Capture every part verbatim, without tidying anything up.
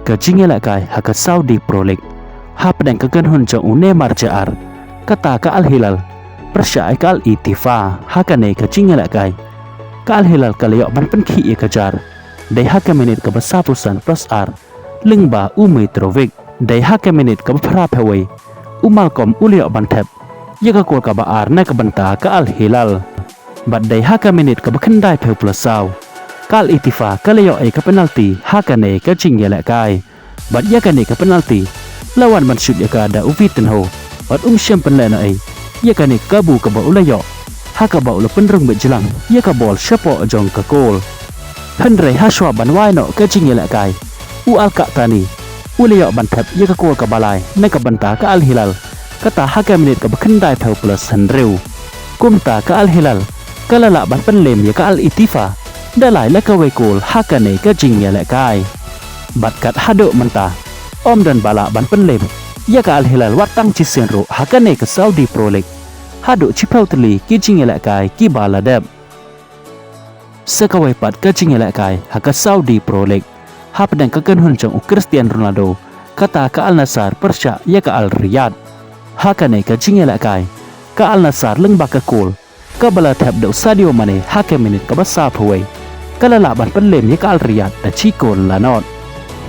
Ka jingïalehkai ha ka Saudi Pro League. Hapdeng ka kynhun jong u Neymar Jr, kata ka Al Hilal pyrshah ïa ka Al Ettifaq ha kane ka jingïalehkai. Ka Al Hilal ka la ïoh ban pynkhih ïa ka jar dei ha ka minit kaba saphew san plus ar, lyngba u Mitrovic. Dei ha ka minit kaba phra phew wei, u Malcom u la ïoh ban thep ïa ka kol kaba ar na ka bynta ka Al Hilal. Bad dei ha ka minit kaba khyndai phew plus saw, ka Al Ettifaq ka la ïoh ïa ka penalti ha kane ka jingïalehkai. Bad ïa kane ka penalti la wan ban shut ïa ka da u Vitinho, bad um shym pynlehnohei ïa kane ka kabu kaba u la ïoh, ha kaba u la pynrung beit jlang ïa ka bol shapoh jong ka kol. Hynrei hashwa ban wai noh ka jingïalehkai, u Al Qahtani u la ïoh ban thep ïa ka kol kaba lai na ka bynta ka Al Hilal, kata ha ka minit kaba khyndai phew plus hynriew. Kumta ka Al Hilal ka la lah ban pynlem ïa ka Al Ettifaq da lai la kawei kol ha kane ka jingïalehkai. Bad kat haduh mynta, ym don ba lah ban pynlem ïa ka Al Hilal wat tang shisien ruh ha kane ka Saudi Pro League, haduh shiphew tylli ki jingïalehkai kiba la dep. Sa kawei pat ka jingïalehkai ha ka Saudi Pro League, hapdeng ka kynhun jong u Cristiano Ronaldo, kata ka Al Nassr pyrshah ïa ka Al Riyadh. Ha kane ka jingïalehkai, ka Al Nassr lyngba ka kol kaba la thep da u Sadio Mane ha ka minit kaba saphew wei, ka la lah ban pynlem ïa ka Al Riyadh da shi kol la nod.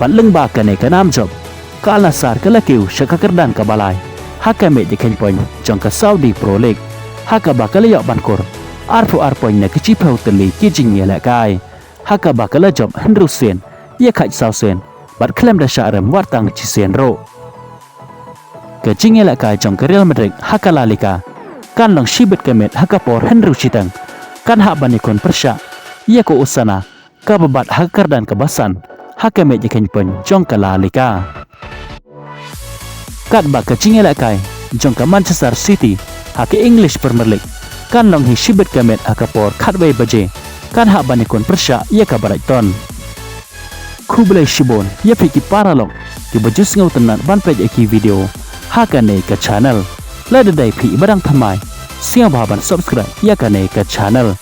Bad lyngba kane ka nam jop, ka Al Nassr ka la kiew sha ka kyrdan kaba lai ha ka mej ïakheiñ point jong ka Saudi Pro League, ha kaba ka la ïoh ban kur arphew ar point na ki shiphew tylli ki jingïalehkai, ha kaba ka la jop hynriew sien, ïakhaid saw sien, bad khlem da shah rem wat tang shisien ruh. Ka jingïalehkai jong ka Real Madrid ha ka La Liga kan long shibit ka met ha ka por hynriew shiteng, kan hap ban ïakhun pyrshah ïa ka Osasuna kaba bat ha ka kyrdan kaba san ha ka mej ïakheiñ point jong ka La Liga. Katba ka jingïalehkai jong ka Manchester City ha ka English Premier League kan long hi shibit ka met ha ka por khatwei baje, kan hap ban ïakhun pyrshah ïa ka Brighton. Khublei shibun ïa phi ki paralok kiba ju sngewtynnat ban peit ïa ki video ha kane ka channel. Lada dei phi ba dang thymmai, sngewbha ban subscribe ïa kane ka channel.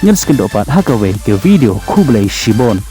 Ngin sa ïakynduh pat ha kawei ka video, khublei shibun.